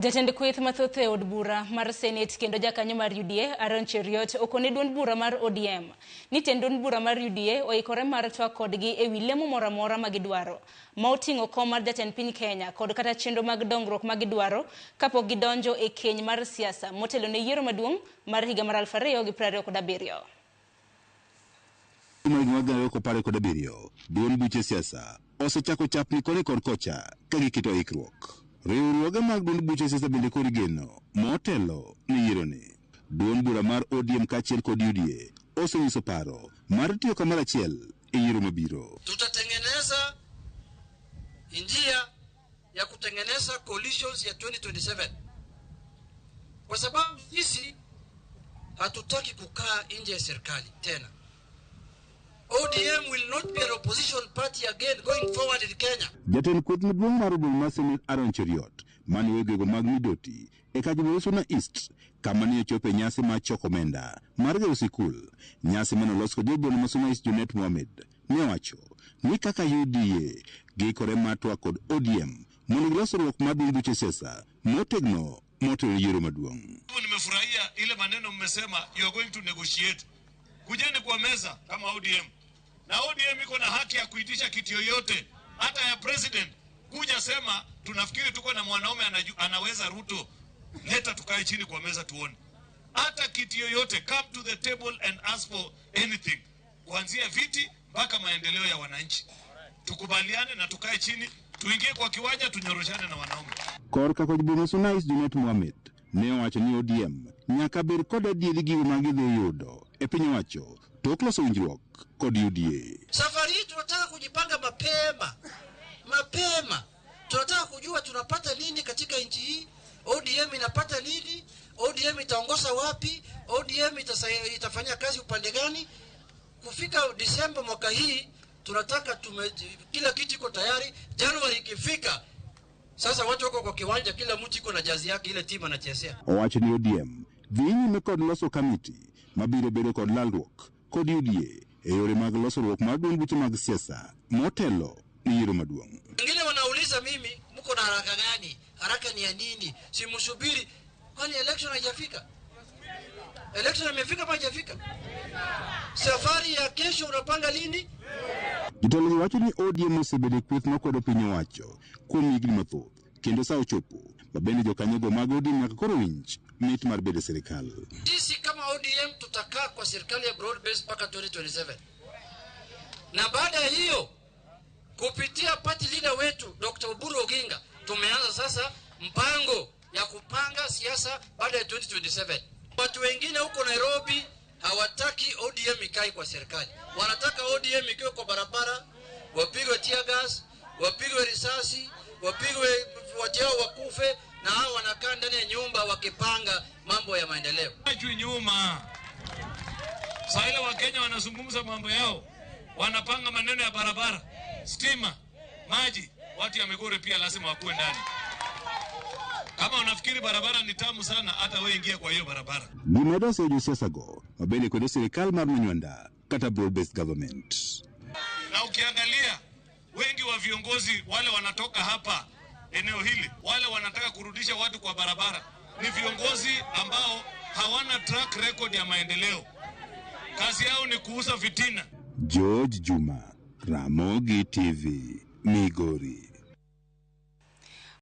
Jatend kweth mathoth e od bura mar Senate kendo jakanyo mar UDA Aaron Cheruiyot okone duond bura mar ODM ni tend duond bura mar UDA oikore mar twak kodgi e wi lemo moro amora ma gidwaro ma oting'o kom mar jatend piny Kenya kod kata chenro mag dongruok ma gidwaro kapok gidonjo e keny mar siasa motelo ne yiero maduong' mar higa mar 2027. Mar higa mar 2017, duond buche siasa osechako chapni koni kod kocha ka giketo ikruok. Riwruoge mag duond buche siasa bende koro igeno motelo ne yieroni. Duond bura mar ODM kaachiel kod UDA osenyiso paro mar tiyo kamoro achiel e yiero mabiro. Tutatengeneza njia ya kutengeneza coalitions ya 2027 kwa sababu sisi hatutaki kukaa nje ya serikali tena. ODM will not be an opposition party again going forward in Kenya. Jatend kweth maduong' mar duol mar Senate Aaron Cheruiyot mane wegego mag Midoti e Kajumoro Suna East kama ne ochopo e nyasi mar choko omenda mar gero sikul. Nyasi mane olos kod jaduong' ma Suna East Junet Mohamed ne owacho ni kaka UDA giikore mar twak kod ODM mondo gilos riwruok mar duond buche siasa motegno motelo ne yiero maduong'. Nimefurahia ile maneno mmesema, you are going to negotiate. Kujeni kwa meza kama ODM, na ODM iko na haki ya kuitisha kiti yoyote, hata ya president. Kuja sema tunafikiri tuko na mwanaume anaweza Ruto, leta tukae chini kwa meza tuone. Hata kiti yoyote, come to the table and ask for anything, kuanzia viti mpaka maendeleo ya wananchi. Tukubaliane na tukae chini, tuingie kwa kiwanja, tunyoroshane na wanaume. Korka kod boma Suna East Junet Mohamed ne owacho ni ODM nyaka bed kod adieri gigo ma gidhi yudo e piny owacho tok loso winjruok kod UDA. Safari hii tunataka kujipanga mapema mapema, tunataka kujua tunapata nini katika nchi hii, ODM inapata nini, ODM itaongoza wapi, ODM itafanya kazi upande gani. Kufika Disemba mwaka hii tunataka kila kitu iko tayari. Januari ikifika sasa watu wako kwa kiwanja, kila mtu iko na jazi yake, ile timu anachezea. Owacho ni ODM dhi nyime kod loso kamiti mabiro bedo kod lalruok kod UDA e yore mag loso riwruok mar duond buche mag siasa motelo ne yiero maduong'. Wengine wanauliza mimi, mko na haraka gani? Haraka ni ya nini? Si msubiri, kwani election haijafika? Election imefika ama haijafika? Safari ya kesho unapanga lini? Jotelo wacho ni ODM osebedo e kweth makwedo piny owacho kuom higni mathoth kendo sa ochopo ma bende jokanyogo mag ODM nyaka koro winj mit mar bedo e sirikal. Sisi kama ODM tutakaa kwa serikali ya broad base mpaka 2027. Na baada ya hiyo kupitia party leader wetu Dr. Oburu Oginga tumeanza sasa mpango ya kupanga siasa baada ya 2027. Watu wengine huko Nairobi hawataki ODM ikae kwa serikali. Wanataka ODM ikiwe kwa barabara, wapigwe tear gas, wapigwe risasi, wapigwe watu yao wakufe, na hao wanakaa ndani ya nyumba wakipanga mambo ya maendeleo. Achwi nyuma. Saa ile Wakenya wanazungumza mambo yao, wanapanga maneno ya barabara, stima, maji. Watu ya Migori pia lazima wakuwe ndani. Kama unafikiri barabara ni tamu sana, hata wewe ingia kwa hiyo barabara. Gimedo seyo josiasa go mabende kwedo sirikal mar Manywanda kata broad based government. Na ukiangalia wengi wa viongozi wale wanatoka hapa eneo hili, wale wanataka kurudisha watu kwa barabara, ni viongozi ambao hawana track record ya maendeleo. Kazi yao ni kuuza fitina. George Juma, Ramogi TV, Migori.